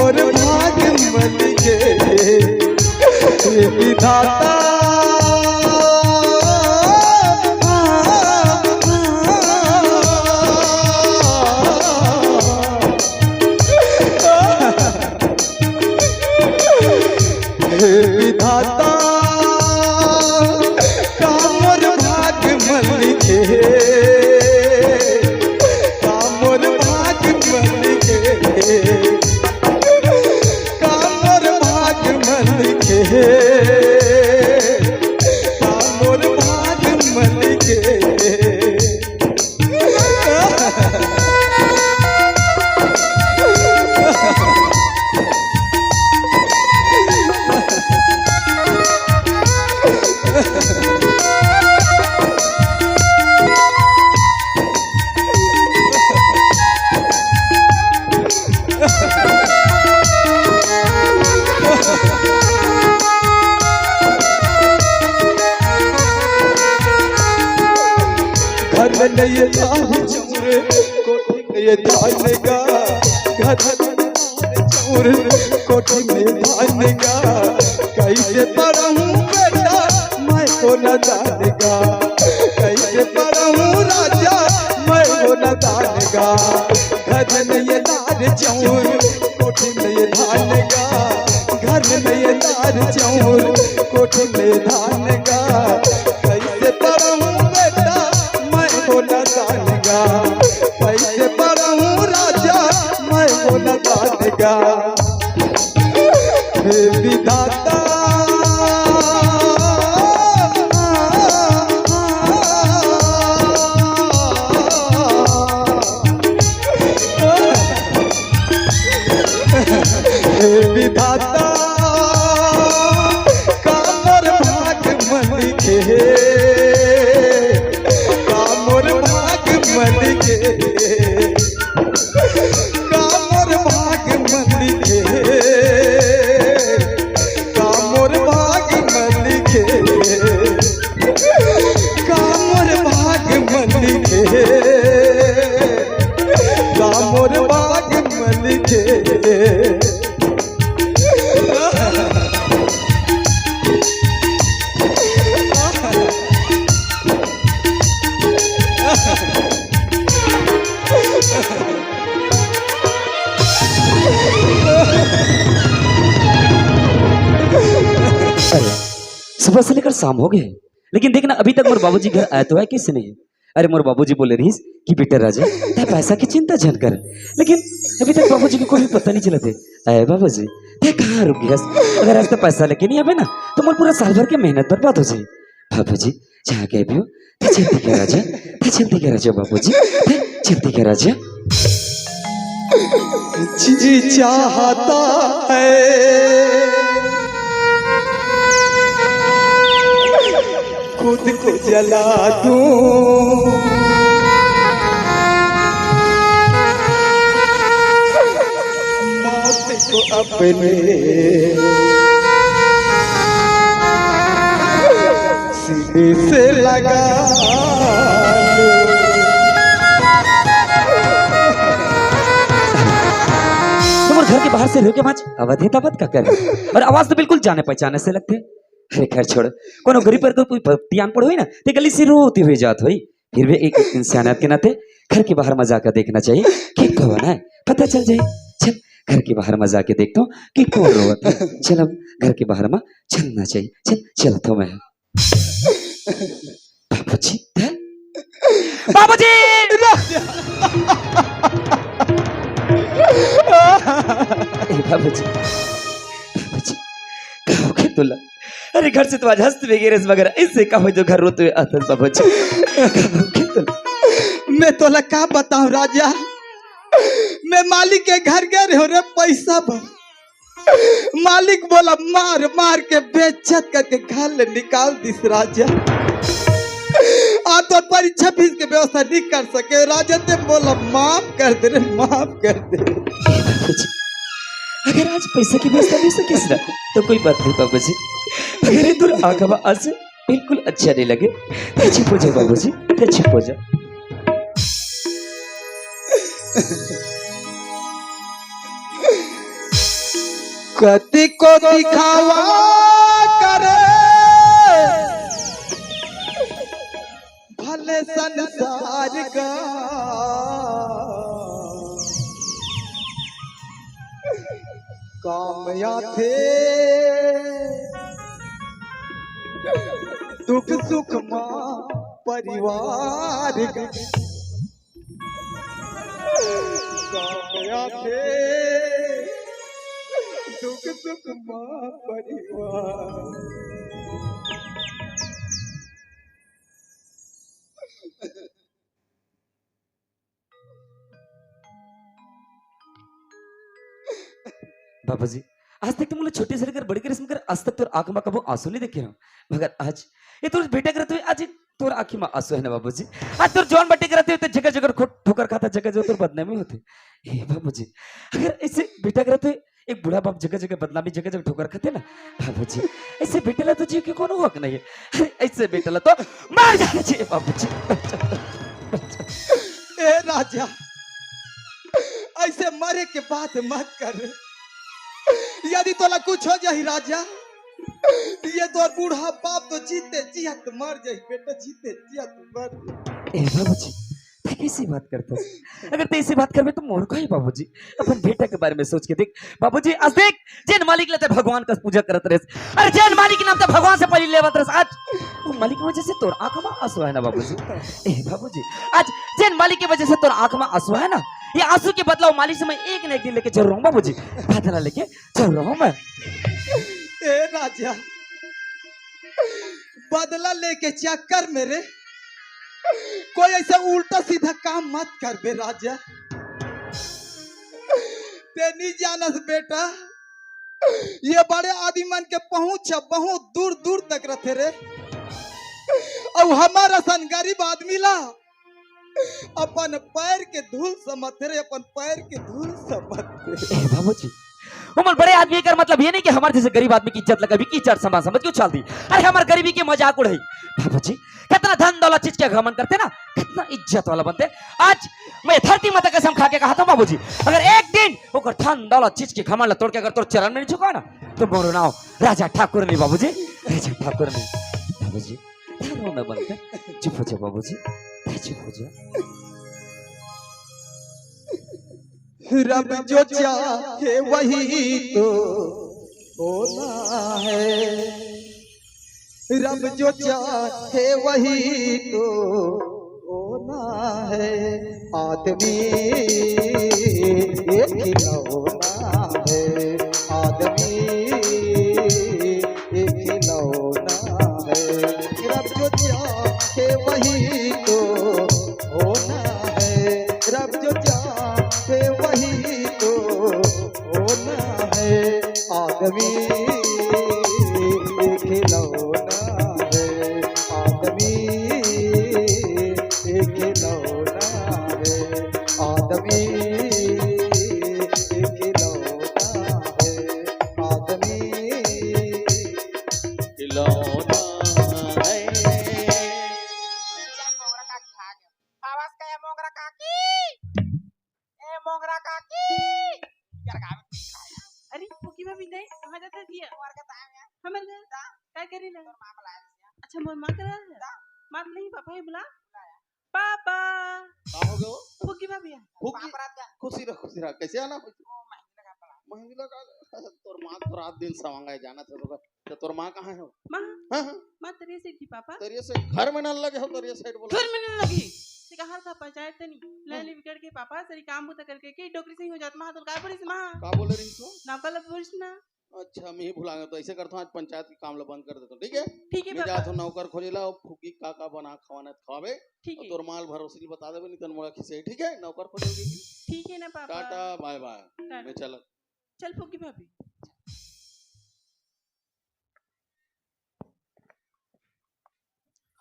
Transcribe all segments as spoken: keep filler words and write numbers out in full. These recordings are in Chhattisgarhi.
मोर भाग मल गे, हे विधाता। हे विधाता, का मोर भाग मल गे, का मोर भाग मल गे, का मोर भाग मल गे, का मोर भाग मल गे। घर नइ लाही चौर, कोठी नइ धान गा। घर नइ लाही चौर, कोठी नइ धान गा। कइसे पढ़हूँ बेटा, मैं तो नदान गा। कइसे पढ़हूँ राजा, मैं तो नदान गा। घर नइ लाही चौर, कोठी नइ धान गा। घर नइ लाही चौर, कोठी नइ धान गा। कइसे पढ़हूँ बेटा, मैं तो नदान गा। कइसे पढ़हूँ राजा, मैं तो नदान गा। हे विधाता। हे विधाता, का मोर भाग मल गे, का मोर भाग मल गे, का मोर भाग मल गे, का मोर भाग मल गे, का मोर भाग मल गे, का मोर भाग मल गे। अरे, सुबह से लेकर शाम हो गए, लेकिन देखना, अभी तक मोर बाबूजी घर आए तो है किसी नहीं। अरे, मोर बाबूजी बोले रहिस कि बेटा राजा, तै पैसा के चिंता झन कर, लेकिन अभी तक बाबूजी के कोई पता नहीं चलत हे। अरे बाबूजी, तै कहाँ रुक गयस? अगर आज तै पैसा लेके नहीं आबे ना, तो मोर पूरा साल भर के मेहनत बर्बाद हो जाही। बाबूजी, जहाँ गए भी हो, तै जल्दी कर राजा, तै जल्दी कर राजा बाबूजी, तै जल्दी कर राजा। जी चाहता है खुद को जला दूं, मौत को अपने सीने से लगा लूं। तुमर घर के बाहर से रोके माच अवध हे तवध का कर, और आवाज तो बिल्कुल जाने पहचाने से लगथे। अरे खैर छोड़, कोनो गरीब पर कोई पटियान पड़ होई ना, ते गली से रोती हुई जात होई। फिर भी एक इंसानियत के नाते घर के बाहर में जाकर देखना चाहिए कि कौन है, पता चल जाए। चल, घर के बाहर में जाके देखता हूँ कि कौन रोवत है। चल, अब घर के बाहर में चलना चाहिए। चल, चलता हूँ मैं। बाबूजी, हैं? बाबूजी! ए बाबूजी, बाबूजी, का होगे तोला? अरे घर से तो आज हंसत हुए गे रहेस, मगर ऐसे का हो जो घर रोते हुए आथस बाबूजी? का होगे तोला? मैं तोला का बताऊं राजा, मैं मालिक के घर गे रहेंव रे पैसा बर। मालिक मोला मार मार के बेइज्जत करके घर ले निकाल दिस राजा। आज तो परीक्षा फीस के व्यवस्था नहीं कर सके राजा, ते मोला माफ कर दे रे, माफ कर दे। ए बाबूजी, अगर आज पैसा के व्यवस्था नहीं सकिस ना, तो कोई बात नहीं बाबूजी। अगर ये दूर आगवा आज बिल्कुल अच्छा नहीं लगे, ते चुप हो जा बाबूजी, ते चुप हो जा। कतिको दिखावा करे भले संसार का, काम आथे दुख सुख मा परिवार का। काम आथे दुख सुख मा परिवार। बाबूजी, आज तक तो मोला छोटे से लेकर बड़े करे समझकर आज तक तोर आंख मा कभू आंसू नहीं देखे हंव, मगर आज ये तोर बेटा करत हुए आज तोर आंखी मा आंसू है ना बाबूजी। आज तोर जौन बेटा करत हुए तो जगह जगह खो-, ठोकर खाता, जगह जगह तोर बदनामी होथे। हे बाबूजी, अगर ऐसे बेटा करत हुए एक बूढ़ा बाप जगह जगह बदनामी, जगह जगह ठोकर खाथे ना बाबूजी, ऐसे बेटा ला तो जीव के कोनो हक नहीं है। अरे ऐसे बेटा ला तो मार जाना चाहिए बाबूजी। ए राजा, ऐसे मरे के बात मत कर। यदि तोला कुछ हो जाही राजा, ये तोर बूढ़ा बाप तो जीते जियत मर जाही बेटा, जीते जियत मर जाही। ए बाबूजी, तैं कैसी बात करत हस? अगर तैं ऐसी बात करबे तो मोर का ही बाबूजी, अपन बेटा के बारे में सोच के देख बाबूजी। आज देख, जेन मालिक ला तैं भगवान का पूजा करत रहेस, अरे जेन मालिक के नाम तैं भगवान से पहली लेवत रहेस, आज वो मालिक की वजह से तोर आंख मा आंसू है ना बाबूजी। ए बाबूजी, आज जेन मालिक की वजह से तोर आंख मा आंसू है ना, ये आंसू के बदला वो मालिक से मैं एक न एक दिन लेके जरूर रहूं बाबूजी, बदला लेके जरूर रहूं मैं। ए राजा, बदला लेके चक्कर में रे कोई ऐसा उल्टा सीधा काम मत करबे राजा। तैं नहीं जानस बेटा, ये बड़े आदमी मन के पहुंच बहुत दूर दूर तक रहथे रे। अउ हमर असन गरीब आदमी ला अपन पैर के धूल समझथे रे, अपन पैर के धूल समझथे। ए बाबूजी, हमर बड़े आदमी कर मतलब ये नहीं कि हमर जैसे गरीब आदमी की इज्जत ला कभी कीचड़ समान समझ के उछाल दी। अरे हमर गरीबी के मजाक उड़ाई। बाबूजी, कितना धन दौलत चीज के घमंड करथे ना, कितना इज्जत वाला बनथे। आज मैं धरती माता कसम खा के कहत हंव बाबूजी, अगर एक दिन ओकर धन दौलत चीज के घमंड ला तोड़ के अगर तोर चरण में नहीं झुका ना, तो मोरो नाव राजा ठाकुर नहीं बाबूजी, राजा ठाकुर नहीं। बाबूजी, तैं रोना बंद कर, चुप हो जा बाबूजी, तैं चुप हो जा। रब जो चाहे वही तो होना है, रब जो चाहे वही तो होना है। आदमी एक खिलौना है, आदमी एक खिलौना है। रब जो चाहे वही तो होना है, रब जो चाहे वही तो होना है। आदमी एक खिलौना है, आदमी एक खिलौना है, आदमी एक खिलौना है, आदमी खिलौना है। आवाज का है मोंगरा काकी। ए मोंगरा काकी। यार गावे कुछ नहीं। अरे फुकी भाभी नहीं, कहाँ जाता दिया? हमारे का ताया है। हमारे का? ता? काय करी ना? तोर माँ बुलाया दिया। अच्छा, मोर माँ करा है। ता? माँ नहीं, पापा ही बुला। बुलाया। पापा। का हो गयो? फुकी भाभी है। फुकी? पापा रात का। खुशी रह, खुशी रह। कैसे आना? ओ, मेहंदी लगा पड़ा। मेहंदी लगा। तोर माँ तो रात दिन सवांगा है, जाना था तो तो तोर माँ कहाँ है? माँ? हाँ, हाँ। माँ तरिया side की पापा। तरिया side घर में नल लगे हो, तरिया side बोला। घर में नल लगे। तेका हर का पंचायत तनी। हाँ। लैली बिगड़ के पापा, सरी काम बुता करके के डोकरी से ही हो जात माँ, तो का बोलिस माँ? का बोले रही तो? नौकर ला बोलिस ना। अच्छा, मैं ही भुला गया, तो ऐसे करता हूँ, आज पंचायत के काम ला बंद कर देता हूँ, ठीक है? ठीक है मैं पापा। जाता हूँ नौकर खोजे ला, और फुकी का का बना खवाना खवावे, ठीक और है। तोर माल भरोसे बता देवे, नहीं तो मोला खिसे, ठीक है? नौकर खोजे ला। ठीक है ना papa? Tata, bye bye। Tata. मैं चला। चल फुकी भाभी।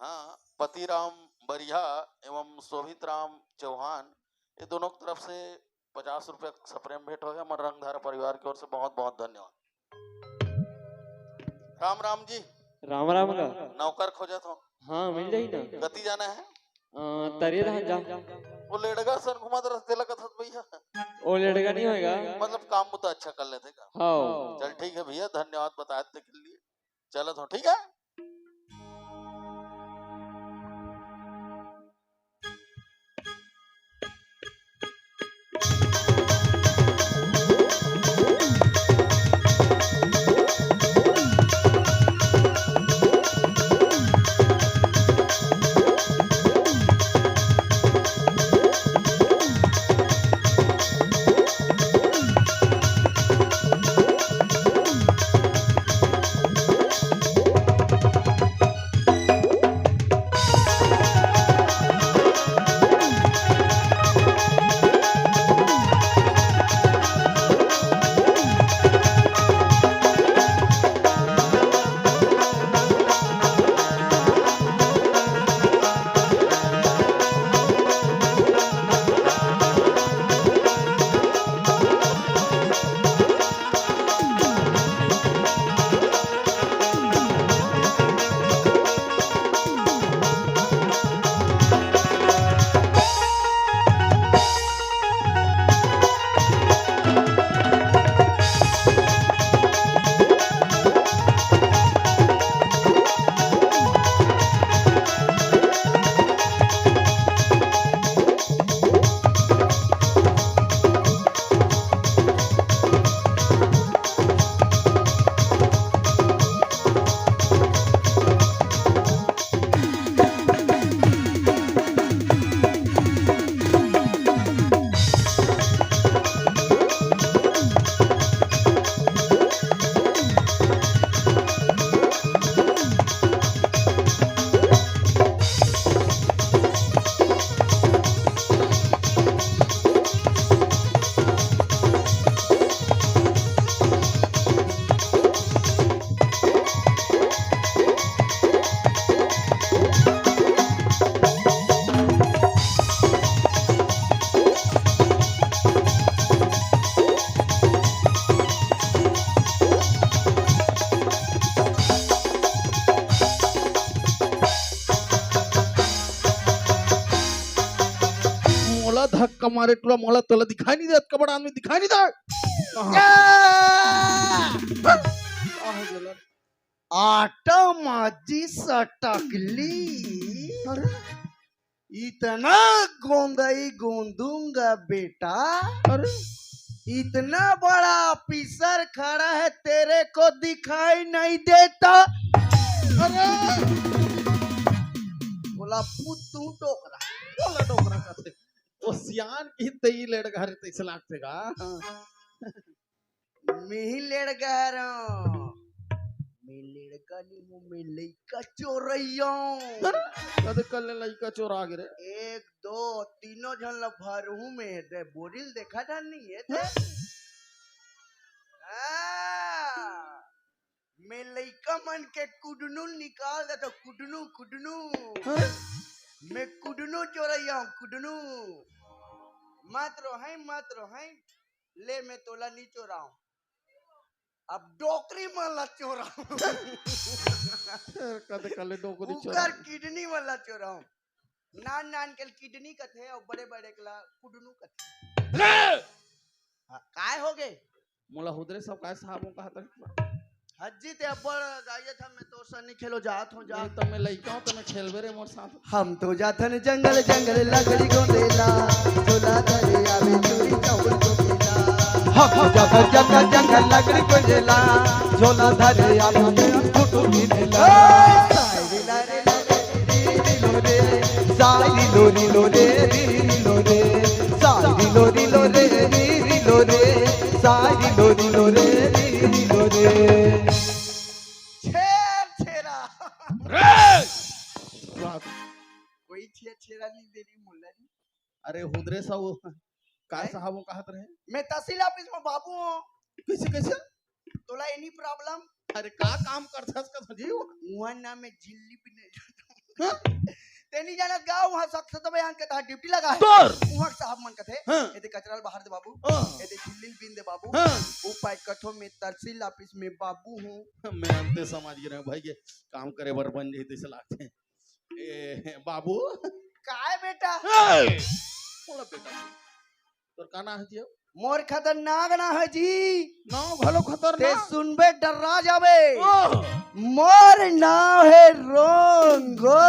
हाँ, पतिराम बरिहा एवं शोभित राम चौहान, ये दोनों की तरफ से पचास रुपया सप्रेम भेंट हो गया। हमर रंगधारा परिवार की ओर से बहुत बहुत धन्यवाद। राम राम जी। राम राम का। नौकर खोजत हो? हाँ, मिल जाही ना। कति जाना है? अ, तरे धान जा। वो लेड़गा सन घुमात रहिथे, तेला कथस भैया। वो लेड़गा नहीं होएगा। मतलब काम बुता अच्छा कर लेथे का? हाँ। चल ठीक है भैया, धन्यवाद बताए के लिए। चलत हो, ठीक है? मोला धक्का मारे टूरा, मोला तोला दिखाई नहीं देत, कबड़ आदमी दिखाई नहीं देत। कहाँ? का हो गेला? आटा माजी सटकली। अरे? इतना गोंदई गोंदूंगा बेटा। अरे? इतना बड़ा ऑफिसर खड़ा है, तेरे को दिखाई नहीं देता? अरे! बोला, "पूत तू डोकरा।" बोला, "डोकरा कथे।" वो सियान की तई लेड़ घर तैसे लागथे गा। हाँ। मैं ही लेड़ घर हूँ। मैं लेड़का नहीं हूँ, मैं लइका चोरैया हूँ। अरे, कदे कल ले लइका चोरा गे रे। एक, दो, तीनों झन ला भरहूँ मैं, दे बोरिल देखा था नहीं है, दे। हाँ? हाँ। मैं लइका मन के कुडनू निकाल देथों, कुडनू, कुडनू। हाँ? मैं कुडनू चोरैया हूँ, कुडनू। मत रोहय, मत रोहय। ले, मैं तोला नी चोराऊं, अब डोकरी मन ला चोराऊं। कदे कले डोकरी उकर चोरा। किडनी मन ला चोराऊं। नान नान के किडनी कथे अउ बड़े बड़े के ला कुडनू कथे। अरे! हाँ, काय हो गे? मोला हुदरे सब काय साहब हो कहत रहे। हज्जी ते अब्बड़ गाइया था, मैं तो सन्नी खेलो जात हूँ, जात। नहीं तो मैं लइका हूँ, तो मैं खेलबे रे मोर साथ। हम तो जाथन जंगल, जंगल लकड़ी गोंदेला, झोला धरे आवे चूरी चाउर गोंदेला। हम तो जाथन जंगल, जंगल लकड़ी गोंदेला, झोला धरे आवे चूरी चाउर गोंदेला। सारी लोरी लोरे, री री लोरे, सारी लोरी लोरे, री री लोरे, सारी लोरी लोरे, री री लोरे, सारी लोरी लोरे, री री लोरे। छेर छेरा। रे! कोई छेर छेरा नहीं देनी मुल्ला जी। अरे हुदरे साहू, का हैं? साहब वो कहत रहे? मैं तहसील ऑफिस में बाबू हूँ। कैसे, कैसे? तोला any problem? अरे का काम करथस का संजीव? उहाँ ना मैं झिल्ली बिने जाथों। हाँ? ते नहीं जानत गा, उहाँ सख्त बयान के तहत ड्यूटी लगा है। तोर? उहाँ के साहब मन कथे, हाँ। एदे कचरा ल बाहर दे बाबू, हाँ। एदे झिल्ली ल बीन दे बाबू, हाँ। ऊ पाय कथों मैं तहसील ऑफिस में बाबू हूँ। मैं अंते समझ गे रहेंव भाई के काम करे बर बन जाही तैसे लागथे। ए, बाबू। काय बेटा? ए! बोला बेटा, तोर का नाम हे जी? मोर खतरनाक नाम हे जी। नाम घलो ते खतरनाक। सुनबे डर्रा जाबे। ओह! मोर नाम हे रोंगो।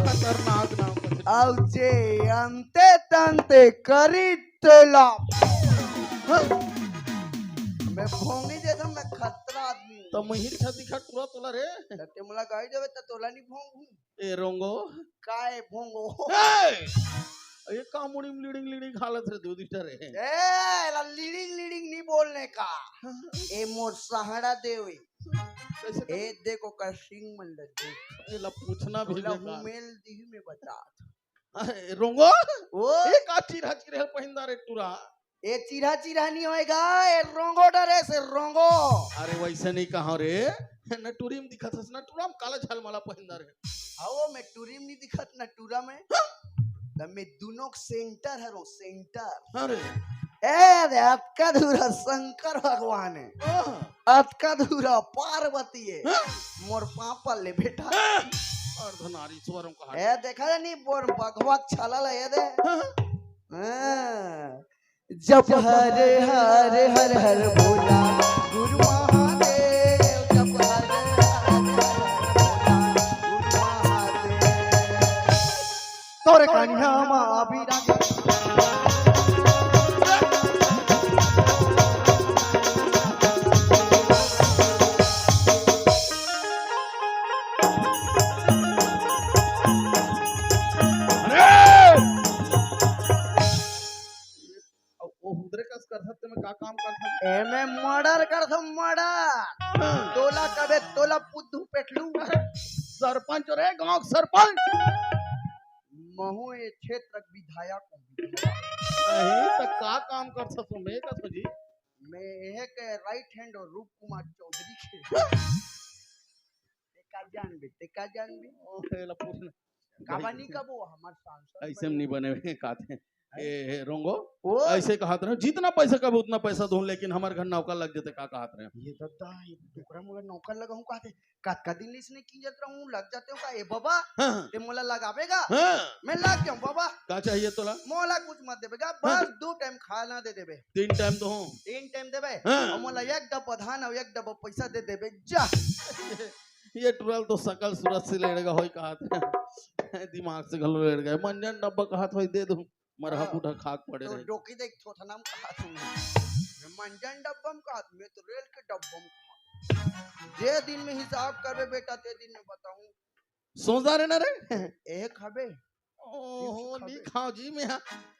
खतरनाक नाम हे। अउ जे अंते तंते करी तेला। हाँ। मैं भोंगी जैसा, मैं खतरा आदमी हूँ। त महिर छाती खा टुरा तोला रे। त ते मोला गाई देबे त तोला नहीं भोंगू। ए रोंगो। काय भोंगो? ए! ये का मुड़ी में लीडिंग लीडिंग हालत रे दू दिशा रे। ए, एला लीडिंग लीडिंग नहीं बोलने का। ए मोर सहारा देवे। कैसे ए देख ओकर सिंग मन ल देख। एला पूछना भी तोला बेकार। हुमेल दिही में बता। ए रोंगो। ओ। ए का चिरहा चिरहा पहिंदा रे टुरा। ए चिरहा चिरहा नहीं होएगा, ए रोंगो डरे से रोंगो। अरे वैसे नहीं कहा रे, न टूरी में दिखत हस, न टूरा में काला झलमला पहिंदा रे। आओ, मैं टूरी में नहीं दिखत, न टूरा में। त मैं दोनों के सेंटर हरो, सेंटर। अरे। ए, अरे, अतका दूर शंकर भगवान हे। हाँ। अतका दूर पार्वती हे। हाँ। मोर पापा ले बेटा। हाँ। अर्धनारीश्वर कहा। ए, देखा रे, नहीं बोर बघवा के छाला ले, ए दे। हाँ। हाँ। जप हरे हरे हर हर बोला गुरु महादेव, जप हरे हरे हर हर बोला गुरु महादेव। तोरे कनिहा मा अभी राजा। अरे! अब वो हुदरे कस करथस, ते में का काम करथस? एमे मर्डर करथस, मर्डर। हाँ। तोला कबे, तोला पुद्धू पेटलू। सरपंच रे, गांव के सरपंच। महू ए क्षेत्र के विधायक हूँ, विधायक। नहीं, त का काम करथस तू, मैं का सोची? मैं एहे के राइट हैंड और रूप कुमार चौधरी के। ते का जानबे, ते का जानबे? ओ, एला पूछ ना। काबा नहीं कबो, हमार सांसद ऐसे में बने। नहीं बने हुए, कहते हैं। हैं? ए, हे, रोंगो, ओ। ऐसे कहत रहे, "जितना पैसा कबे उतना पैसा दूं, लेकिन हमारे घर नौकर लग जाते," का कहत रहे? ये दद्दा, ये डोकरा मोला नौकर लगाऊं कहते, कतका दिन ले इसने कींजत रहूं, लग जाते हो का? ए बाबा, हाँ, हाँ। ते मोला लगाबे गा? हाँ। मैं लग जाऊं बाबा। का चाहिए तोला? मोला कुछ मत देबे गा, हाँ। बस दो टाइम खाना दे देबे। तीन टाइम तो हो। तीन टाइम देबे। हाँ। और मोला एक डब्बा धान और एक डब्बा पैसा दे देबे, जा। ये टुरा ल तो सकल सूरत से लेड़गा होई कहत हे। दिमाग से घलो लेड़गा हे। मंजन डब्बा कहत होई दे दूं। मरहा हाँ। बूढ़ा खाक पड़े तो रहे। डोकी देख थोथना में कहत हूँ। मैं मंजन डब्बा में कहत, मैं तो रेल के डब्बा में कहत। जे दिन में हिसाब करबे बेटा, ते दिन में बताऊं। सोच डारे ना रे। एक हबे। ओहो, खाबे। नहीं खाओ जी मैं।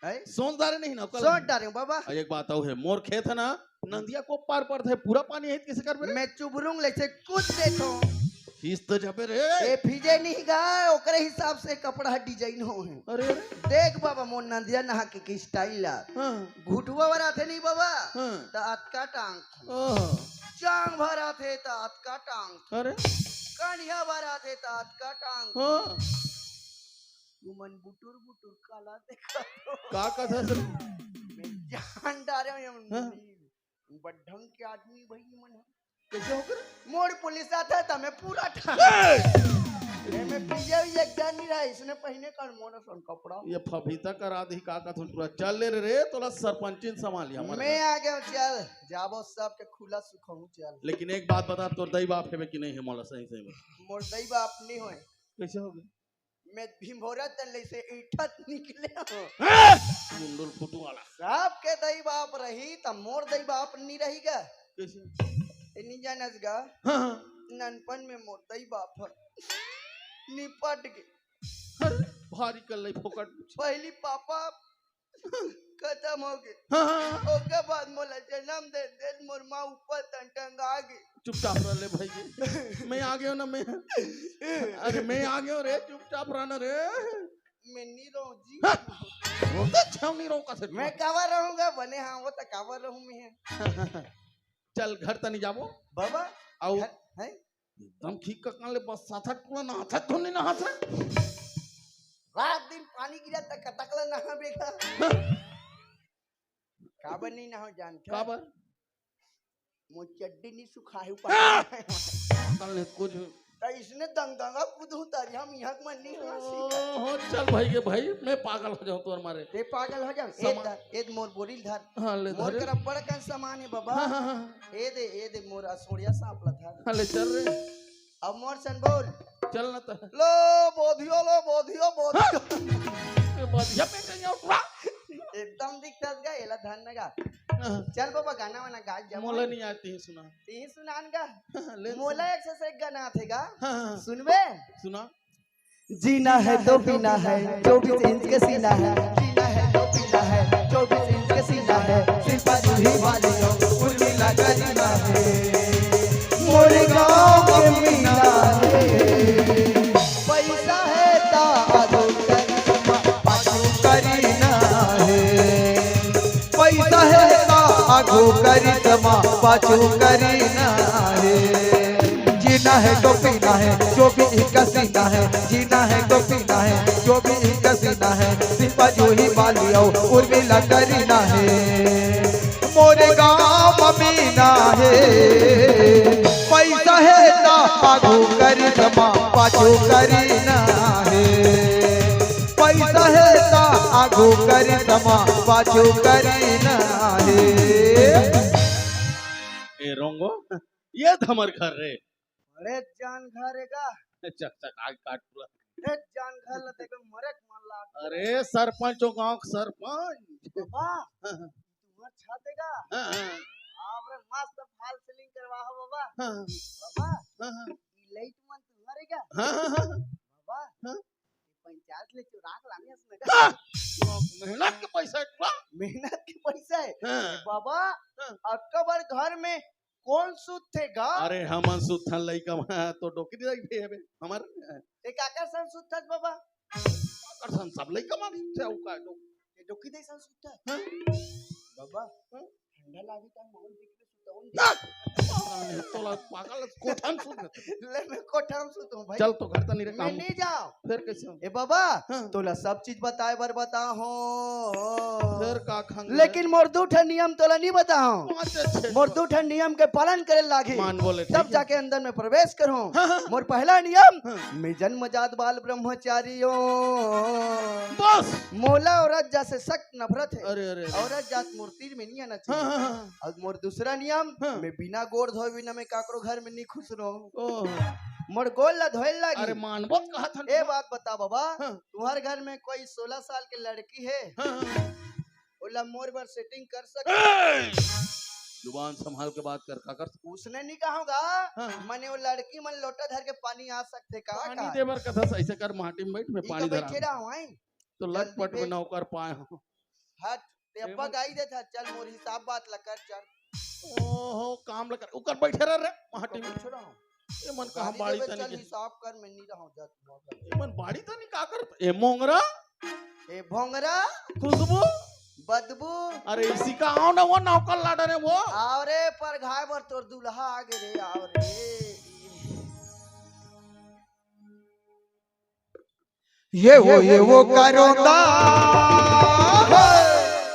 हैं? सोच डारे नहीं ना, कल सोच डारे हूँ बाबा। एक बात अउ हे, मोर खेत हे ना, नंदिया को पार पड़थे, पूरा पानी हे, कैसे करबे रे? मैं चुबरुंग ले से कूद देथों। खींच तो जाबे रे। ए, भीजे नहीं गा, ओकरे हिसाब से कपड़ा डिजाइन हो हे। अरे, अरे। देख बाबा, मोर नंदिया नहा के, के स्टाइल ला। हाँ। घुटुवा बर आथे नहीं बाबा, हाँ। त अतका टांग। ओह। चांग भर आथे त अतका टांग। अरे। कनिया भर आथे त अतका टांग। हाँ। तुमन बुटुर बुटुर काला देखत हो? का कथा से? मैं जान डारे हूँ, हाँ। बड़ ढंग के आदमी भाई मन ह। कैसे होकर? मोर पुलिस आथे त मैं पूरा ठान। ए! ए, मैं पीजे हुई एक डर नहीं रहा, इसने पहिने कर मोर सन कपड़ा। ये फफीता करा दी का कथा पूरा। चल ले रे, रे, तोला सरपंचिन संभाल लिया, मर मैं गया। आ गया हूँ, चल। जाबो सबके खुला सुखहूँ, चल। लेकिन एक बात बता, तोर दई बाप हेबे कि नहीं हे, मोला सही सही बता। मोर दई बाप नहीं होय। कैसे हो गए? मैं भिंभोरा तले से ईठत निकले हूँ। हैं? मुंडुल फुटू वाला। सबके दई बाप रही, त मोर दई बाप नहीं रही गा। कैसे? ए नहीं जानस गा? हाँ, हाँ। ननपन में मोर दई बाप ह निपट गे। अरे, भारी कर ले फोकट। पहली पापा खत्म हो गए। हाँ, हाँ, हाँ। ओकर बाद मोला जन्म दे दे, मोर माँ ऊपर तन टंगा गे। चुपचाप रह ले भाई जी। मैं आ गया ना मैं। अरे मैं आ गया रे, चुपचाप रहना रे। मैं नहीं रहूँ जी। हाँ। वो तो छाव नहीं रहूँ का सच मैं में। कावा रहूँगा बने, हाँ वो तो कावा रहूँ मैं। चल घर तनी जाबो। बाबा, अउ घर, हैं? एकदम ठीक का कान ले बस साथा टूरा नहाथा धुन नहीं नहाथा। रात दिन पानी गिरा त कतक ला नहा बेटा। काबर नहीं नहा जानत? काबर? मोर चड्डी नहीं सुखाए हाँ! ऊपर। कान ले कुछ त इसने दंगदंगा कूदहूं तरी हम इहां के मन नहीं हो। ओहो, चल भाई के भाई, मैं पागल हो जाऊं तोर मारे। ते पागल हो जाओ। ए समा- द-, ए मोर बोरी ल धर। हाँ, ले मोर धर। कर बड़कन सामान हे बाबा। हाँ, हाँ, हाँ। ए दे, ए दे मोर असोड़िया सांप ल धर। हाँ, ले चल रे। अब मोर सन बोल। चल ना त। लो बोधियो, लो बोधियो, बोधियो। हाँ। ए, बोधिया पे कहीं और रा। एकदम दिखत गा, एला धर न गा। हाँ। चल बाबा, गाना वाना गा जा। मोला नहीं आती है सुना। तीही सुनान गा। ले मोला सुन। एक से एक गाना आथे गा। हाँ, हाँ। सुनबे? सुना। जीना है तो पीना है, चौबीस इंच के सीना है। जीना है तो पीना है, चौबीस इंच के सीना है। सिर्फ जूही वाली हो, उर्मिला करीना है। मोरे गांव के मीना है। पैसा है ता आगू करिश्मा, पाछू करीना है। पैसा है ता आगू करिश्मा, पाछू करीना है। जीना है तो पीना है, जो भी इनका सीना है। जीना है तो पीना है, जो भी इनका सीना है। सिंपा जूही वाली आओ, उर्मिला करीना है। मोरे गांव मीना है, पैसा है ता आगू करिश्मा, पाछू करीना है। पैसा है ता आगू करिश्मा, पाछू करीना है। ए रोंगो, ये त हमर घर रे। अरे जान घर रे गा। चक चक आग काट पूरा। ए जान घर ल देखे मरे के मन लाग। अरे सरपंच हो, गांव के सरपंच। बाबा, हाँ, हाँ। तुम्हार छाते गा। हाँ, हाँ। आप रे मस्त फाल सीलिंग करवा हो बाबा। हाँ, हाँ। बाबा, हाँ, हाँ। ई लाइट मन तुम्हारे गा। हाँ, हाँ, हाँ। बाबा, हाँ। पंचायत ले चुरा के लाने हस ना गा। हाँ। मेहनत के पैसा है पूरा। मेहनत के पैसा है। हाँ। बाबा, हाँ। अक्का बर घर में कौन सुतथे गा? अरे हमन सुतथन लइका मन, तो डोकी दे भी हवे हमर। ते काकर सन सुतथस बाबा? काकर सन सब लइका मन सुतथे, अउ का तो। ये डोकी दे सन सुतथस? हाँ। बाबा, हाँ? ठंडा लागी त माहौल बीच में सुताऊं ना। दे। अरे, तोला पागल, कोठा में सुत। ले मैं कोठा में सुतूं भाई। चल तो घर त नहीं रे मैं काम। नहीं जाओ। फिर कैसे हो? ए बाबा, हाँ। तोला सब चीज बताए बर बताहूं। फिर का खंग लेकिन रे? मोर दू ठन नियम तोला नहीं बताहूं। पाँच अच्छे मोर तो। दू ठन नियम के पालन करे लागी। मान बोले, तब ठीक है। जाके अंदर में प्रवेश करूं। हाँ, हाँ। मोर पहला नियम, हाँ। मैं जन्मजात बाल ब्रह्मचारी हूं। बस। मोला औरत जात से सख्त नफरत है। अरे, अरे, अरे। औरत जात मोर तीर में नहीं आना हाँ, चाहिए। हाँ, हाँ। अउ मोर दूसरा नियम, हाँ। मैं बिना गोड़ धोए बिना मैं काकरो घर में नहीं खुश रहूं। ओह। मोर गोड़ ला धोए लागी। अरे मानबो त कहत हन। ए बात बता बाबा, हाँ। तुम्हार घर में कोई सोलह साल के लड़की है? हाँ, हाँ। ओला मोर बर setting कर सके? ए! जुबान संभाल के बात कर, काकर। उसने नहीं कहूंगा। हाँ। मने वो लड़की मन लोटा धर के पानी आ सकथे का? पानी का? दे बर कथस, ऐसे कर माटी में बैठ, मैं ई पानी तो धरा। बैठे रहा हूं, आई। तो जल्दी लटपट में बैठ। नौकर पाए हो। हट, ते ए अब्बा मन गाई देथा, चल मोर हिसाब बात ला कर चल। ओहो, काम ला कर, ओकर बैठे रह रे, माटी में। बैठे रहा हूं। ए मन कहाँ गाड़ी बाड़ी देबे, तनी चल के। हिसाब कर, मैं नहीं रहा हूं, जा तू मौका। ए मन बाड़ी तनी का कर? ए मोंगरा? ए भोंगरा? खुशबू? बदबू? अरे इसी का आओ ना वो नौकर लाडा रे वो। आओ रे, परघाए बर तोर दुल्हा आ गे रे, आओ रे। ये वो, ये वो करोंदा,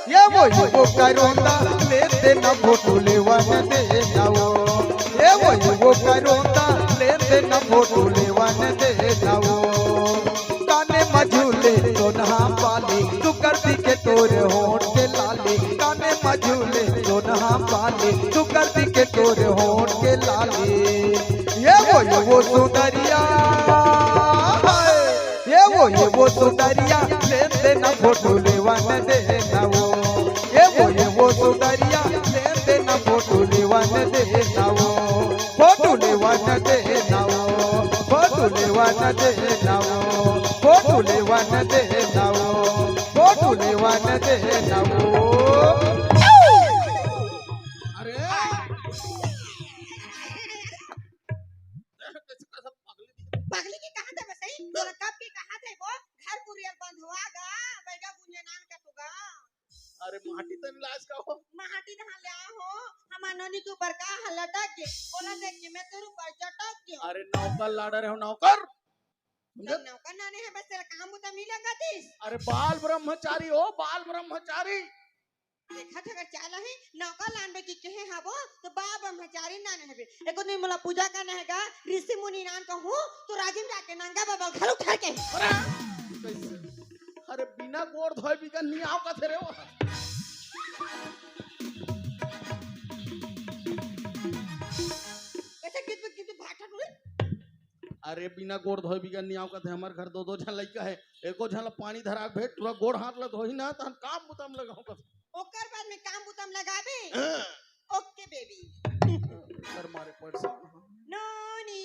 ये वो, ये वो करोंदा, लेते ना फोटो लेवन देना वो। ये वो, ये वो करोंदा, लेते ना फोटो लेवन देना वो। काने मझुले सोनहा पाली, तू कर दी के तोरे होठ के लाली। काने मझुले सोनहा पाली, तू कर दी के तोरे होठ के लाली। ये वो, ये वो सुंदरिया, हाय। ये वो, ये वो सुंदरिया, लेते ना फोटो लेवन देना वो। ये वो, ये वो सुंदरिया, लेते ना फोटो लेवन देना वो। फोटो लेवन देना वो, फोटो लेवन देना वो, फोटो लेवन देना वो, फोटो लेवन देना वो। अरे! पगली के कहा थे बसई, तोरा कब के कहा थे वो, घर कुरियर बंद हुआ गा, बैगा गुंजनान का तुगा। अरे माटी तनी लाज का हो। माटी कहाँ ले आ हो, हमार नोनी के ऊपर का हाल लटक के, बोला देख के मैं तेरे ऊपर चटक के। अरे नौकर लाडा रहे हो, नौकर। समझे? तब नौकर नाने है, बस तेरा काम बुता मिला का दिस। अरे बाल ब्रह्मचारी हो, बाल ब्रह्मचारी। देखत हगर चाला हे, नौकर लानबे कि कहे हबो, तो बाप ब्रह्मचारी नान हबे। एको दिन मोला पूजा करना हे गा, ऋषि मुनि नान कहूँ, तो राजिम जाके नंगा बाबा घलो ठर के। अरे, कैसे? अरे, बिना गोड़ धोए बिगन नहीं आओ कथे रे वो। कैसे कित कित भाटा हुए? अरे, बिना गोड़ धोए बिगन नहीं आओ कथे, हमर घर दो दो झन लइका हे, एको झन ला पानी धरा के भेज, टुरा गोड़ हाथ ला धोही ना, तहन काम बुता म लगाओ कथे। ओकर बाद में काम बुता म लगाबे। हाँ। OK baby। कर मारे पड़ से। नोनी।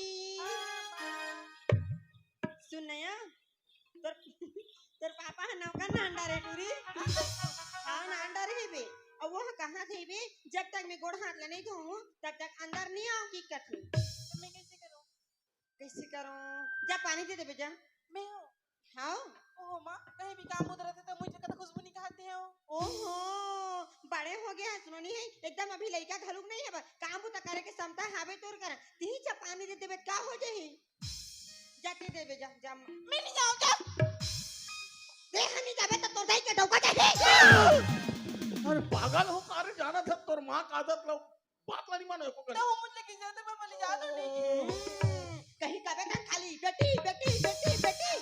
सुन नया, तोर, तोर पापा ह नौकर नान डारे टूरी। हाँ, नान डारे हे बे। अउ वो ह कहाँ थे बे? जब तक मैं गोड़ हाथ ला नहीं धोऊँ, तब तक अंदर नहीं आऊँ कि कथे। तो मैं कैसे करूँ? कैसे करूँ? जा पानी दे दे बे जा। मैं हूँ। हाँ? ओहो माँ, कहीं भी काम बुत रहते तो मुझे कथा खुशबू नहीं कहते हो। ओहो, बड़े हो गया है, सुनो नहीं है, एकदम अभी लइका घलुक नहीं है, बस काम बुता करे के समता हावे तोर करा। तीही चा पानी दे देबे, का हो जाही? जाते देबे, जा, जा। मैं नहीं जाऊँगा। दे, हम नहीं जाबे तो तोर दाई के डौका जाही। अरे पागल हो, कारे जाना था तोर माँ का आदत लो। बात ला नहीं मानो एको तो कनी। वो मुझे किसे तो मैं बोली जादू नहीं। कहीं कबे का खाली बेटी, बेटी, बेटी, बेटी।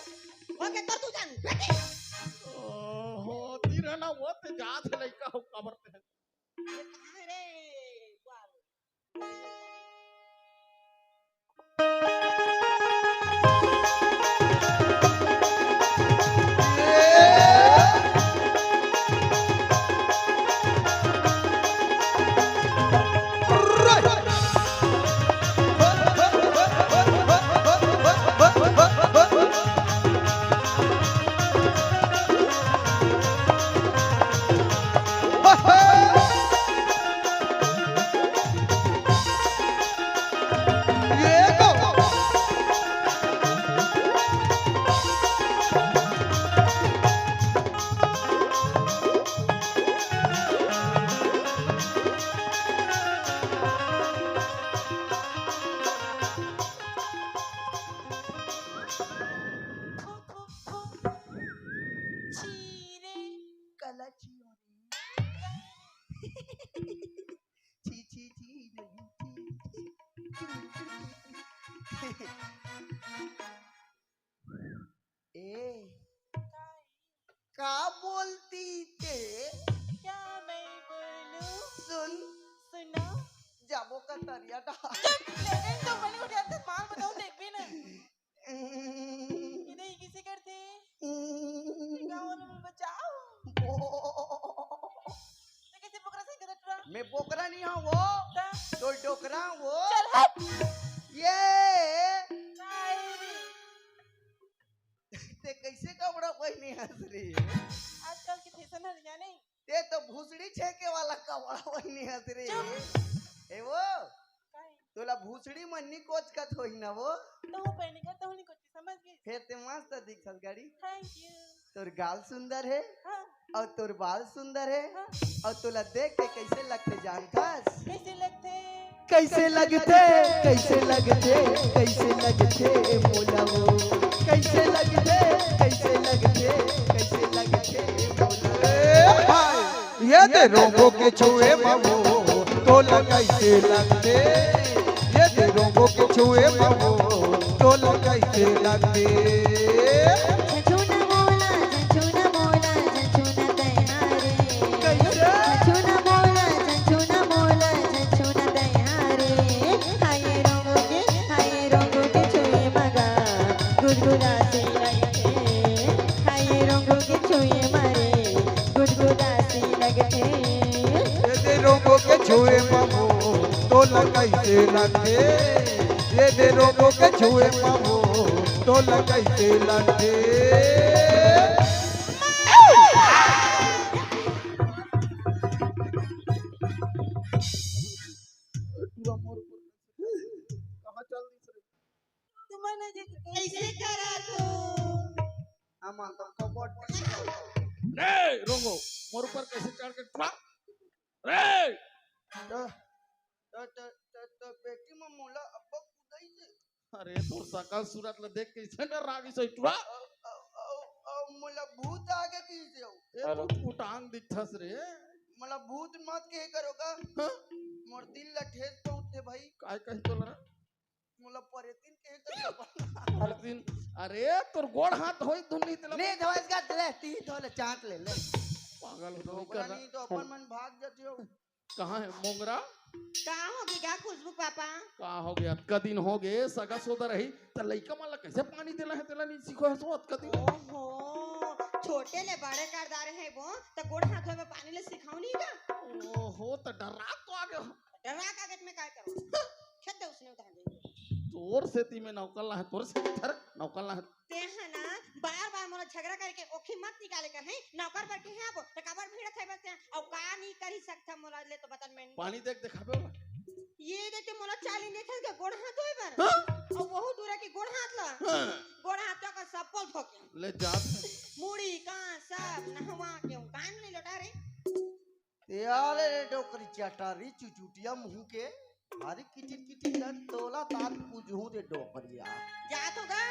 हो के तोर तू जान, बेटी। ओहो, तीर ना वो ते जात है लइका हो काबर ते। ये कहाँ रे? वाह। छी रे। काला छी हो रे। छी, छी, छी, नहीं, छी। ए, का बोलती ते? क्या मैं बोलूं? सुन। सुनो। जाबो का तरिया डहा। चुप, लेकिन तो बनी उठ जाते, मार बताऊं, देख भी ना। इधर ही किसे करते? गाँव वालों में बचाओ। तो कैसे बोकरा से कदर टुरा? मैं बोकरा नहीं हूँ वो। ता? तो डोकरा हूँ वो। चल हट। ये। आई रे। ते कैसे कपड़ा पहनी हस रे? आजकल की फैशन है जाने। ते तो भूसड़ी छेके वाला कपड़ा पहनी हस रे। चुप। ए वो, काहे? तोला भूसड़ी मन नी कोचकत होही ना वो? तो वो पहनी कर तो नहीं कोची, समझ गई? फेर ते मस्त दिखस गाड़ी। Thank you। तोर गाल सुंदर है। हाँ। अउ तोर बाल सुंदर है। हाँ। अउ तोला देख के कैसे लगथे जानथस? कैसे लगथे? कैसे लगथे, कैसे लगथे, कैसे लगथे मोला वो? कैसे लगथे, कैसे लगथे, कैसे लगथे मोला? ए भाई, ये दे रोंगो के छुए म वो, तोला कैसे लगथे? ये दे रोंगो के छुए म वो, तोला कैसे लगथे? झुझुन मोला, झुझुन मोला, झुझुन तैयारी। कैसे? झुझुन मोला, झुझुन मोला, झुझुन तैयारी। हाय रोंगो के, हाय रोंगो के छुए मगा, गुदगुदा सी लगथे। हाय रोंगो के छुए मारे, गुदगुदा सी लगथे। ये दे रोंगो के छुए म वो, तोला कैसे लगथे? ये दे रोंगो के छुए म वो, तोला कैसे लगथे? पूरा मोर ऊपर कहाँ चल दिस रे? तुमन ह जे कैसे करा तू? हम तो कबड्डी। रे रोंगो, मोर ऊपर कैसे चढ़ के टुरा? रे! त, त, त, त, त बेटी म मोला अब्बा कुदाई दे। अरे, तोर सकल सूरत ल देख के कैसे डर लागिस होही टुरा? अ, अ, अ, अ, मोला भूत आगे कइसे हो? ए, तू फुटांग दिखथस रे। मोला भूत मत कहे करो का? हाँ? मोर दिल ला ठेस पहुंचथे भाई। काय कही तोला? मोला परेतिन कहे करो का? परेतिन? अरे, तोर गोड़ हाथ धोई धुन नहीं तेला। ले धोएस का, ले, ती धो ले, चाट ले, ले। पागल हो तो नहीं कर रहा। नहीं तो अपन मन भाग जाते हो। कहाँ है मोंगरा? का होगे गा खुशबू पापा? का होगे? अतका दिन होगे, सगा सोदा रही, त लइका मन ला कैसे पानी देना है, तेला नहीं सीखो है सो अतका दिन। ओहो, छोटे ले बड़े कर डारे है वो, त गोड़ हाथ धोए में पानी ले सिखाओ नहीं का? ओहो, त डरा तो आगे हो। डरा का आगे मैं काय करूँ? खेत दे उसने उधार दे। तोर सेती में नौकर ला है, तोर सेती धर, नौकर ला है। ते ह ना बार-बार मोला झगड़ा करके ओखी मत निकाले कर, हैं? नौकर बर के हे अब, त काबर भिड़त हे बस ते? अउ का नी करी सकथव मोला ले तो बता न मैं। पानी देख देखाबे ओला। ये देख ते मोला चाली देथे के गोड़ हाथ धोए बर। हाँ? अउ वहू दूरा के गोड़ हाथ ला। हाँ। गोड़ हाथ तो का सब पोल ठोके। ले जात हे। मुड़ी का सब नहवा के कान नहीं लोटा रे। ते आले रे डोकरी चटारी चुचुटिया मुंह के, भारी किचिर किचिर कर तोला तात पूजहूं रे डोकरिया। जा तो गा।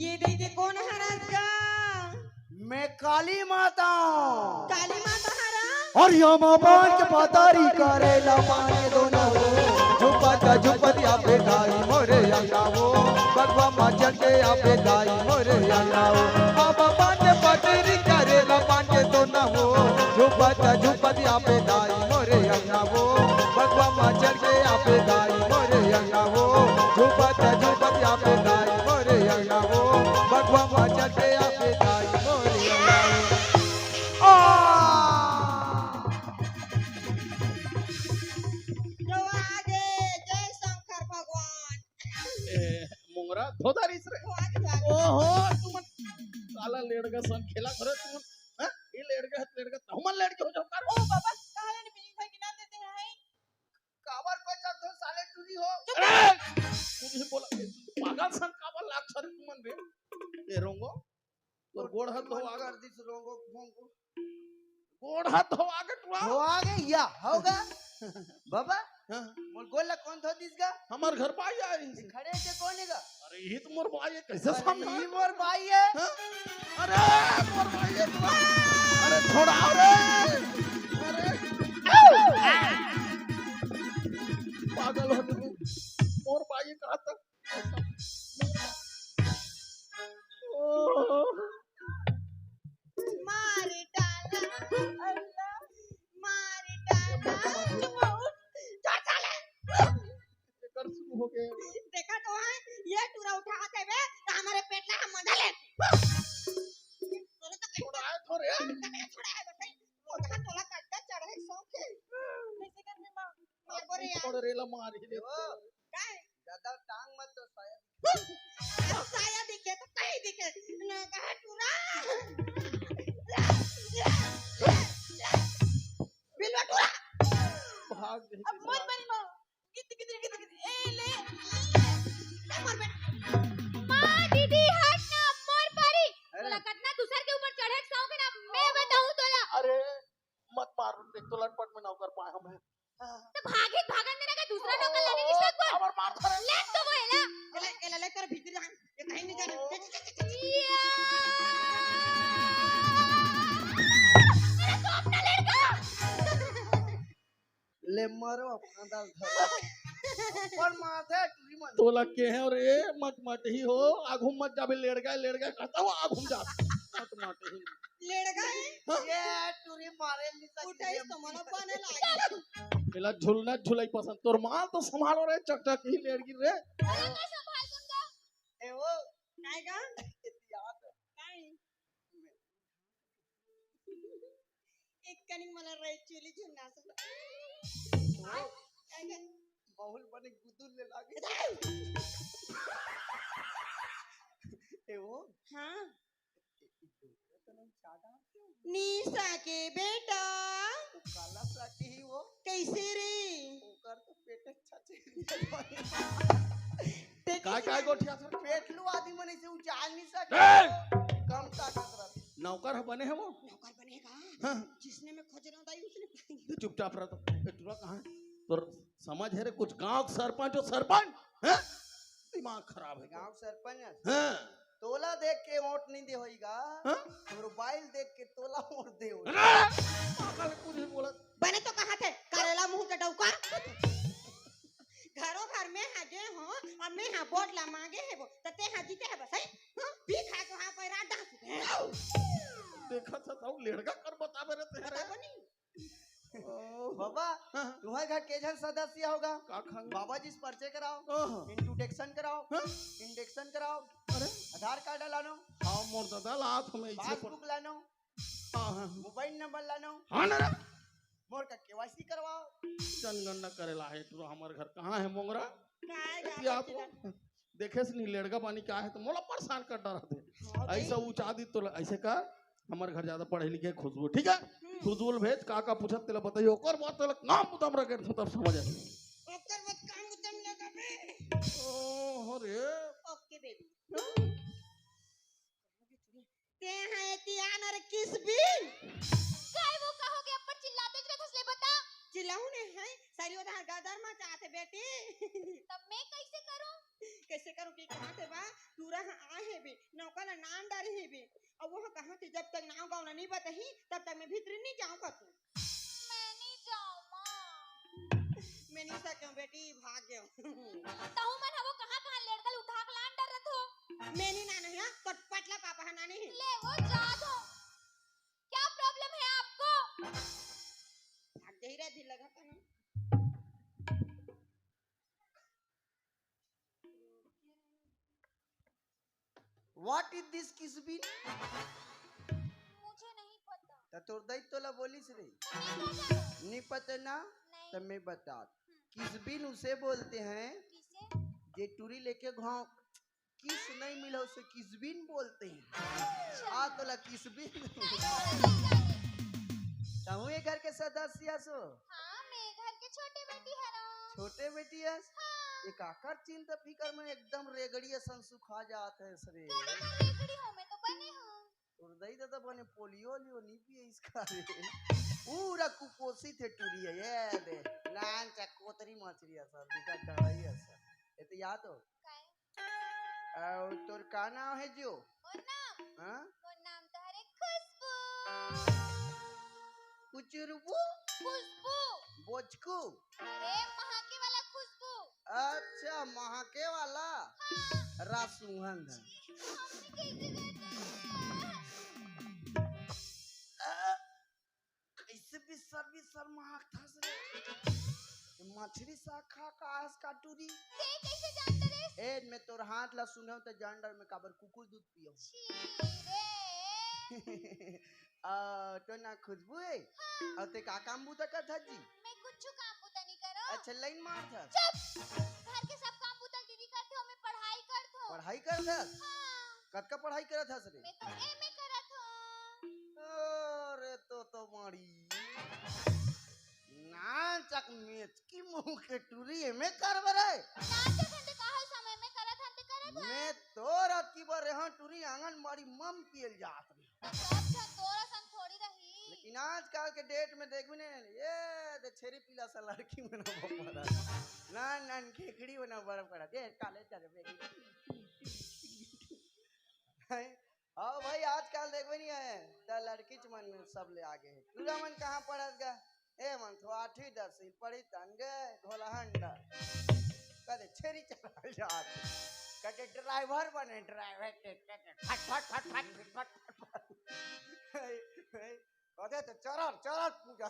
ये दई दे कोन हरस गा? मैं काली माता हूँ। काली माता हरा? हरिया मा पान के पातारी करेला पान के दोना हो। झुपत झुपत या पे दाई मोरे अंगना हो। बगवा मा चढ़ के या पे दाई मोरे अंगना हो। बाबा पान के पातारी करेला पान के दोना हो। झुपत झुपत या पे दाई मोरे अंगना हो। बगवा मा चढ़ के या पे दाई मोरे अंगना हो। झुपत झुपत या पे दाई मोरे अंगना हो। बगवा मा चढ़ के या पे दाई मोरे अंगना हो। आ! जो आगे, जय शंकर भगवान। ए, मोंगरा, धोधारिस रे। जो आगे, जो आगे। ओहो, तुमन काला लेड़गा संग खेला करे तुमन। हाँ? ये लेड़गा, लेड़गा, तुमन लेड़गे हो जाओ कर। ओ बाबा, काला ने बिजली भाई के नाम देते हैं। काबर को जब तो साले टूरी हो। चुप। ए! टूरी बोला, ए, पागल संग काबर लाग सर तुमन बे? ए, रोंगो, तोर गोड़ हाथ धो आगे। कर दिस रोंगो, भोंगो। गोड़ हाथ धो आगे टुरा। धो आगे या, होगा। बाबा, हाँ। मोर गोड़ ला कोन धो दिस गा? हमर घर बाई आई। ये खड़े हे कोन हे गा? अरे, ये तो मोर बाई हे, कैसे अरे, सामने ये आए? मोर बाई हे। हाँ? अरे, मोर बाई हे टुरा। अरे, छोड़ाओ रे। अरे। पागल हो तुम। मोर बाई हे कहा तक। मार डाला, अल्लाह, मार डाला। चुप हो, उठ, छोड़ साले। एकर शुरू हो गए। देखा तो है, ये टूरा उठा के बे, तो हमारे पेट ला हम मजा ले। तोरे तो कहीं छोड़ा है, थोड़े। छोड़ा है, बताइए। वो कहाँ तोला कट्टा चढ़े शौक है। कैसे करने माँ? मार बोरे यार। थोड़े रेला मार ही दे। काय? ज्यादा टांग मत तो साया। साया दिखे तो कहीं दिखे। ना कहा टूरा। बिलवा टूरा। भाग दे। अब मत बनी माँ। कित, कित, कित, कित, ए, ले, ले, ले मोर बेटा। माँ, दीदी, हट ना, मोर परी। अरे। तोला कतना दूसर के ऊपर चढ़े के शौक है ना, मैं बताऊँ तोला। अरे, मत मार, देख तो लटपट में नौकर पाए हम हैं। तो भागित भागन में ना का दूसरा नौकर लाने की शौक पर। अमर मार धरे। ले तो वो एला। एला, एला, ले कर भीतर जा। ये कहीं नहीं जाने। या। अरे तो अपना लड़का। ले मारो अपना दाल धर। पर माथे टूरी मन। तोला के है और ए मट मट ही हो, आगू मत जाबे, लेड़ गए, लेड़ गए, कहता हूँ आगू जा। मट मट ही। लेड़ गए? हाँ? ये टूरी मारे नहीं सकती उठाई है। तो मना पाने लागे। एला झुलना झुलाई पसंद। तोर माल तो संभालो रे, चकचक ही लेड़ गिर रे। अरे का संभाल दूंगा? ए वो। काय का? याद। काय? एक कनिक मला रे चुली झुलना से। काय का? माहौल बने गुदुल ले लागे। ए वो, हाँ। ए, ए, ए, तो नहीं ज्यादा। निशा के बेटा। वो काला साटी ही वो। कैसे रे? ओकर तो पेट अच्छा चल। ते काय, काय गोठिया सर? पेट लू आदमी मन ऐसे उचाल नहीं सके। ए! कम ताकत रहती। नौकर ह बने है वो? नौकर बने का? हाँ। जिसने मैं खोज रहा हूँ, दाई, उसने पाएंगे। तू चुपचाप रह तो। ए, टुरा कहाँ है? तोर समझ है रे, कुछ गांव के सरपंच हो, सरपंच? हैं? दिमाग खराब है। गांव सरपंच है? हाँ। तोला देख के वोट नहीं दे होईगा। हाँ? मोबाइल देख के तोला वोट दे होईगा। अरे! पागल कुछ नहीं बोला। बने तो कहा थे, करेला मुंह के डौका। घरों घर में हा गे हो, अब मैं हा वोट ला मांगे है वो, तो ते हा जीते है बस, हैं? हाँ? पी खा के वहाँ पर रात डांस। देखा था, ताऊ लेड़गा कर बतावे रहते हैं। बताबो नहीं। ओ। बाबा, हाँ। तुम्हारे घर के झन सदस्य होगा? का खान? बाबा जी से परिचय कराओ, ओहो। Introduction कराओ, हाँ? Induction कराओ, अरे? आधार कार्ड लानो, हाँ, मोर दादा ला हाथ में इसे पर पासबुक लानो, हाँ, हाँ, हाँ। मोबाइल नंबर लानो, हाँ ना रे। मोर का केवाईसी करवाओ। जनगणना करे ला है, तू हमारे घर कहाँ है मोंगरा? काय एती आप चिल्ला- देखे से नहीं, लेड़गा बानी क्या है तो मोला परेशान कर डरा थे। हाँ, ऐसा भाई। ऊंचा दी तो ऐसे कर, हमारे घर ज्यादा पढ़े लिखे खुशबू, ठीक है? हम्म। खुशबू ल भेज, का का पूछत तेला बताइए, ओकर बाद तेला काम उदम रखे तो तब समझ आए। ओकर बाद काम उदम लगा बे। ओहो रे। ओके बेबी। ते हा एती आना रे किसबिन। काय वो का हो गे, अब्बड़ चिल्लाते ज रहथस ले बता। चिल्लाहूं ने है, सारी ओधा गदर मचाथे बेटी। तब मैं कैसे करूं? कैसे करूं कि कहा थे बा, टूरा हा आए हे बे, नौका ला नाम डारी हे बे। अब वो कहा थे जब तक नाव गाँव ला नहीं बताही, तब तक मैं भीतरी नहीं जाऊं का तू। मैं नहीं जाऊं माँ। मैं नहीं सकूं बेटी, भाग गयो। तहु मन हवो कहाँ कहाँ लेड़गल उठा के लान डर रथो। मैं नहीं नाना है, पर पटला पापा है नानी है। ले वो जा दो। क्या प्रॉब्लम है आपको? भाग जाही रे, दिल लगा था ना। What is this किसबिन? मुझे नहीं पता। त तोर दाई तोला बोलिस रे। तो मैं क्या जानूं? नहीं पता ना? नहीं। त मैं बता। हम्म। किसबिन उसे बोलते हैं किसे? जे टूरी लेके घाव किस नहीं मिला उसे किसबिन बोलते हैं। अच्छा। आ तोला किसबिन। नहीं, नहीं, नहीं, नहीं। तहूँ ये घर के सदस्य सो? हाँ, मैं घर के छोटे बेटी हरौं। छोटे बेटी हस? हाँ। ये काकर चिंता फिकर में एकदम रेगड़ी असन सुखा जात हस रे। कभी तो रेगड़ी हो, मैं तो बने हूँ। तोर दाई ददा बने पोलियो ओलियो नी पिए इसका रे। पूरा कुपोषित है टूरी है, ये दे। नान चा कोतरी मछली असन, दिखा डराई असन। ये तो याद हो? काय? अउ तोर का नाम है जो? मोर नाम? हाँ? मोर नाम तो हरे खुशबू। कुचुरबू? खुशबू। बोचकू? अरे, महके वाला खुशबू। अच्छा, महके वाला? हाँ। रासुहन है। हमने कैसे कर दिया? अ, कैसे बिसर बिसर महकथस रे? मछरी साग खा का आस का टूरी? ते कैसे जानत रे? ए, मैं तोर हाथ ला सुनहूं त जान डर मैं काबर कुकुर दूध पियहूं। छी रे। आ, तो ना खुशबू है? हाँ। अउ ते का काम बूता करथस जी? मैं कुछु काम बूता नहीं करो। अच्छा, लाइन मारथस? चुप। घर के सब काम बूता दीदी करथे, मैं पढ़ाई करथो। पढ़ाई करथस? हाँ। कतका पढ़ाई करत हस रे? मैं तो एमए करत हूँ। अरे तो तो माड़ी। नान चक मेचकी मुंह के टूरी एमए करबे रे? नान चक हन ते का हो समय में करत हन ते करत हन। मैं तो रात की बार यहाँ टूरी आंगनबाड़ी मम पियल जात रही। तो सब झन तोरा सन थोड़ी रही। लेकिन आजकल के डेट में देखबे ने, ये दे छेरी पीला सा लड़की मन बड़ा। नान नान खेकड़ी मन बड़ा बड़ा। दे काले चल बेटी। हैं? हाँ भाई, आजकल देखबे नहीं है, त लड़कीच मन में सब ले आगे है। टूरा मन कहाँ पढ़त गा? ए मन तो आठवीं दसवीं पढ़ी तन गे, घोलहन डर। कदे छेरी चला जात। कदे ड्राइवर बने, ड्राइवर के, के, के, फट, फट, फट, फट, फट, फट, फट। हैं, हैं? कदे तो चरर, चरर पूजा।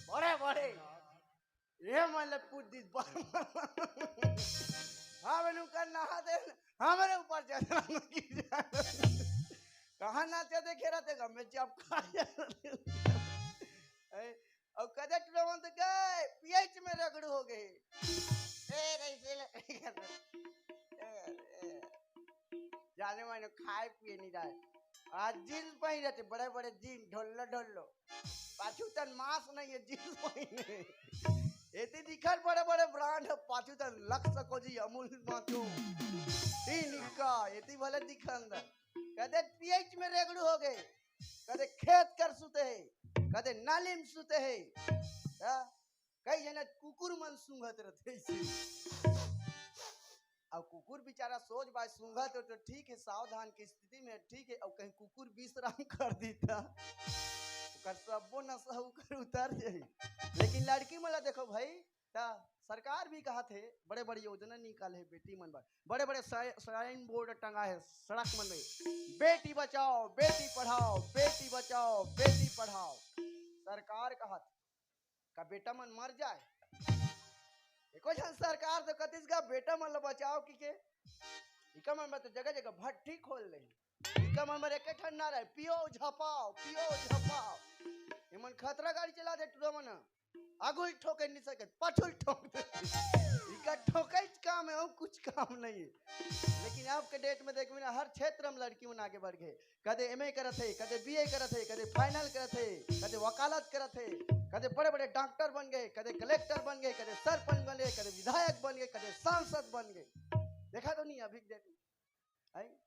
बड़े, बड़े। ये मन ले पूछ दिस बार। हाँ, मैंने कर नहा दे, हमारे ऊपर जतरा लगी जाए। कहाँ नाचे देखे रहते गा, मैं जब खा जाए। ए, अउ कदे टुरा मन तो गए, पीएच में रगड़ू हो गए। ए, नहीं से ले, ए, ए, जाने माने खाए पिए नहीं जाए। आज जींस पहिरे थे, बड़े बड़े जींस, ढोल्लो ढोल्लो। पाछू तन मास नहीं है, जींस पहिरे। एती दिखन बड़े बड़े ब्रांड है, पाछू तन लक्स को जी, अमूल माथू। टी निक्का, एती भले दिखन दा। कदे पीएच में रेगड़ू हो गए, कदे खेत कर सुते है, कदे नाली में सुते है। हाँ? कई जने कुकुर मन सूंघत रथे अइसे। अब कुकुर बेचारा सोच बाय सूंघत हो तो ठीक है, सावधान की स्थिति में ठीक है, अब कहीं कुकुर विश्राम कर दीता, ओकर सब्बो नशा ओकर उतर जाई। लेकिन लड़की मन ला देखो भाई, ता सरकार भी कहत हे, बड़े-बड़े योजना निकाले हे बेटी मन बर, बड़े-बड़े साइ-, साइन बोर्ड टंगा हे सड़क मन में, "बेटी बचाओ, बेटी पढ़ाओ, बेटी बचाओ, बेटी पढ़ाओ।" सरकार कहत, "का बेटा मन मर जाए?" एको झन सरकार तो कतिस का बेटा मन ल बचाओ कि के, इका मन बर तो जगह-जगह भट्ठी खोल ले, इका मन बर एके ठन नारा हे, "पियो झपाओ, पियो झपाओ।" एमन खतरा गाड़ी चला दे टुरा मन। आगू ही ठोके नहीं सके, पाछू ही ठोक दे। इका ठोके काम है, और कुछ काम नहीं है। लेकिन अब के डेट में देखबे ना, हर क्षेत्र में लड़की मन आगे बढ़ गए। कदे एमए करत हे, कदे बीए करत हे, कदे फाइनल करत हे, कदे वकालत करत हे, कदे बड़े-बड़े डॉक्टर बन गए, कदे कलेक्टर बन गए, कदे सरपंच बन गए, कदे विधायक बन गए, कदे सांसद बन गए। देखा तो नहीं अभी के डेट में? हैं?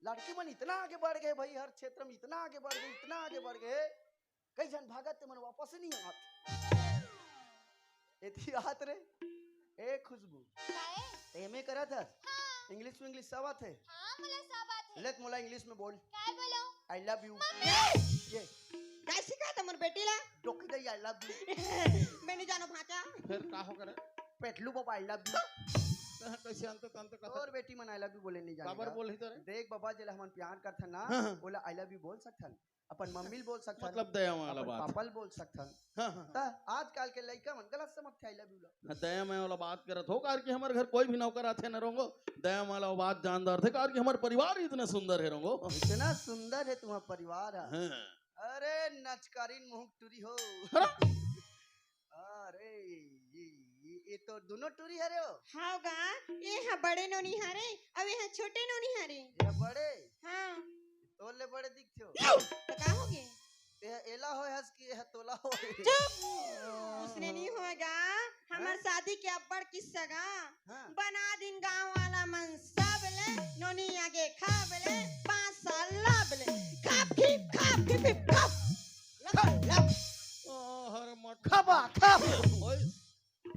लड़की मन इतना आगे बढ़ गए भाई, हर क्षेत्र में इतना आगे बढ़ गए, इतना आगे बढ़ गए, कई झन भागत ते मन वापस नहीं आत। एती आत रे, ए खुशबू, काहे? ते एमए करत हस? हाँ। इंग्लिश विंग्लिश सब आत हे? हाँ, मोला सब आत हे। ले त मोला इंग्लिश में बोल। काय बोलो? "I love you।" मम्मी! ये। काय सिखात हमर बेटी ला? डोकी दई, "I love you।" मैं नहीं जानो भांचा। फिर का हो करे? पेटलू बाबा, "I love you।" कहाँ कैसे अंत तंत कथा? तोर बेटी मन "I love you" बोले नहीं जाने काबर का? बोलही तो रे? देख बाबा, जेला हमन प्यार करथन ना, हाँ, हाँ। ओला "I love you" बोल सकथन, अपन मम्मी ल बोल सकथन, मतलब दया वाला अपन बात। पापा ल बोल सकथन। हाँ, हाँ, हाँ। त आजकल के लइका मन गलत समझथे "I love you" ला। हाँ, दया माया वाला बात करत हो, काबर कि हमर घर कोई भी नौकर आथे न रोंगो, दया माया वाला बात जान डारथे, काबर कि हमर परिवार इतना सुंदर हे रोंगो। इतना सुंदर हे तुम्हार परिवार ह। हाँ। अरे नचकारीन मुंह टूरी हो। अरे। अरे, ये, ये, ये तो दोनों टूरी हरे हो। हाव गा, ये ह बड़े नोनी हरे, अउ ये ह छोटे नोनी हरे। ये बड़े? हाँ। तोर ले बड़े दिखथे हो। तो का हो गे? ये एला होय हस कि ये तोला होय? चुप! उसने नहीं होय गा, हमर हाँ? शादी के अब्बड़ किस्सा गा। हाँ। बना दिन गांव वाला मन सब ले, नोनी आगे खब ले, पाँच साल लब ले, खप खिप, खप खिप खिप खप। लब, लब। ओ, हर मट- खबा, खब। ओए।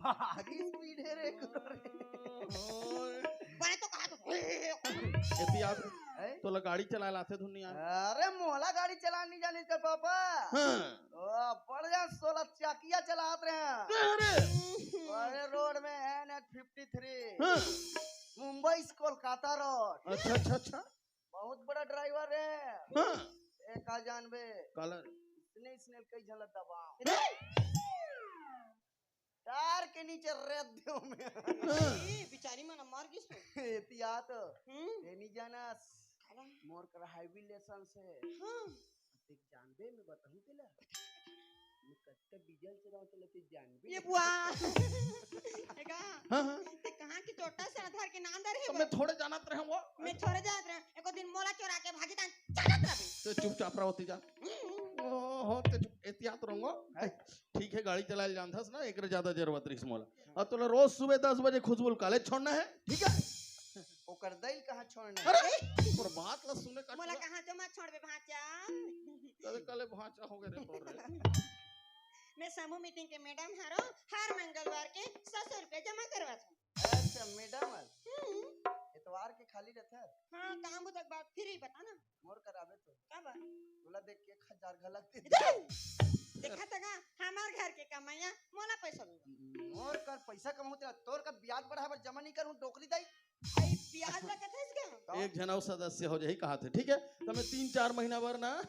भारी स्पीड हे रे, गुरु रे। ओए। बने तो कहा तो। एती आत हैं? तोला गाड़ी चलाए लाथे धुन नहीं आए? अरे, मोला गाड़ी चलानी जाने का पापा। हाँ। ओ, बढ़िया सोलह चकिया चलात रहे हैं। अरे। अरे, रोड में एन एच फिफ्टी थ्री। हाँ। मुंबई से कोलकाता रोड। अच्छा, अच्छा, अच्छा। बहुत बड़ा ड्राइवर है। हाँ। ए, का जानबे? काला रे? इसने, इसने कई झन ला दबाओ। हाँ। टायर के नीचे रेत देव में। हाँ। ए, बेचारी मन मर गिस तो। एती आत। हम्म। ए नहीं जानस। काला? मोर कर हाईवे लाइसेंस हे। हाँ। देख जानबे, मैं बताहूँ तेला। मैं कतका डीजल चलाऊँ तेला, ते जानबे। ये बुआ। देखा? हाँ, हाँ। ते कहाँ की चोटा से आधार के नाम दर हे तो बा? मैं थोड़े जानत रहे वो। मैं थोड़े जानत रहे। एको दिन मोला चोरा के भागी तान जानत रहे। तो चुपचाप रहो, ती जा। हम्म। ओहो, ते चुप, एती आत रोंगो। है। ठीक है, गाड़ी चलाए जानथस ना, एकरे ज्यादा जरूरत रहिस मोला। अब तोला रोज सुबह दस बजे खुशबू ल कॉलेज छोड़ना है, ठीक है? ओकर दई ल कहाँ छोड़ना है? अरे, पर बात ला सुने का मोला कहाँ जमा छोड़बे भांचा? तबे काले भांचा हो गए रे तोर रे। मैं समूह मीटिंग के मैडम हरों, हर मंगलवार के सौ सौ रुपया जमा करवाथों। अच्छा, मैडम हर? हम्म। एतवार के खाली रहथे? हाँ, काम बुता के बाद फिर ही बता ना। मोर कराबे तो। का बा? तोला देख के एक हजार घलक दे। देखा त गा, हमार घर के कमैया, मोला पैसा दे। मोर कर पैसा कमाहूं तेला, तोर का ब्याज बढ़ाए बर जमा नहीं करूं, डोकरी दाई। आई ब्याज ला कथस का? एक झन अउ सदस्य हो जाही कहाथे, ठीक है? तो मैं तीन चार महीना बर ना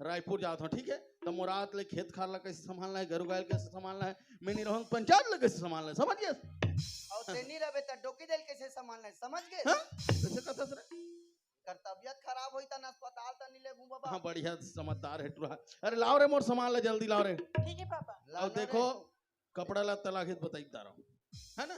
रायपुर जात हूँ, ठीक है? तो मोर आत ले खेत खार ला कैसे संभालना है, गरु गाय ला कैसे संभालना है, मैं नहीं रहूँ, पंचायत ला कैसे संभालना है, समझ गए? अउ ते नहीं रहबे त डोकी दई ल कैसे संभालना है, समझ गए? हाँ? कैसे कथस रे? कर तबियत खराब होई त अस्पताल त नी लेगहूं बाबा। हाँ, बढ़िया समझदार हे टूरा। अरे लाव रे मोर सामान ला, जल्दी लाव रे। ठीक है पापा। ला अउ ला रे। देखो, कपड़ा लत्ता लागही त बताई दारो, है ना?